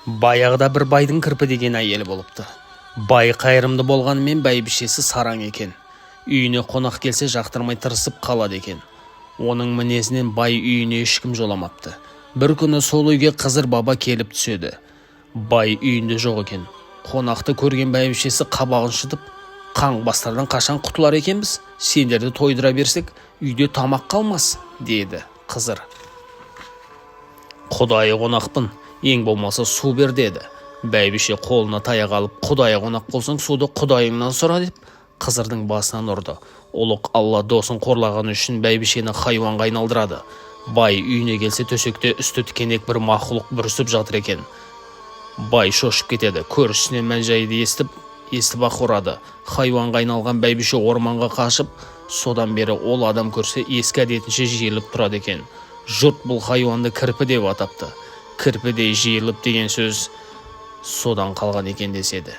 Баяғыда бір байдың Кірпі деген әйелі болыпты. Бай қайырымды болғанымен, бәйбішесі сараң екен. Үйіне қонақ келсе, жақтырмай тырысып қалады екен. Оның мінезінен бай үйіне ешкім жоламапты. Бір күні сол үйге Қызыр баба келіп түседі. Бай үйінде жоқ екен. Қонақты көрген бәйбішесі қабағын шытып: «Қаңғыбастардан қашан құтылар екенбіз? Сендерді тойдыра берсек, үйде тамақ қалмас», – деді. Қызыр: «Құдайы қонақпын, ең болмаса су бер», – деді. Бәйбіше қолына таяқ алып: «Құдайы қонақ болсаң, суды құдайыңнан сұра», – деп Қызырдың басынан ұрды. Ұлық Алла досын қорлағаны үшін бәйбішені хайуанға айналдырады. Бай үйіне келсе, төсекте үсті тікенек бір мақұлық бүрісіп жатыр екен. Бай шошып кетеді. Көршісінен мән жайды естіп ақ ұрады. Хайуанға айналған бәйбіше орманға қашып, содан бері ол адам көрсе, ескі әдетінше жиырылып тұрады екен. Жұрт бұл хайуанды Кірпі деп атапты. Кірпідей жиырылып деген сөз содан қалған екен деседі.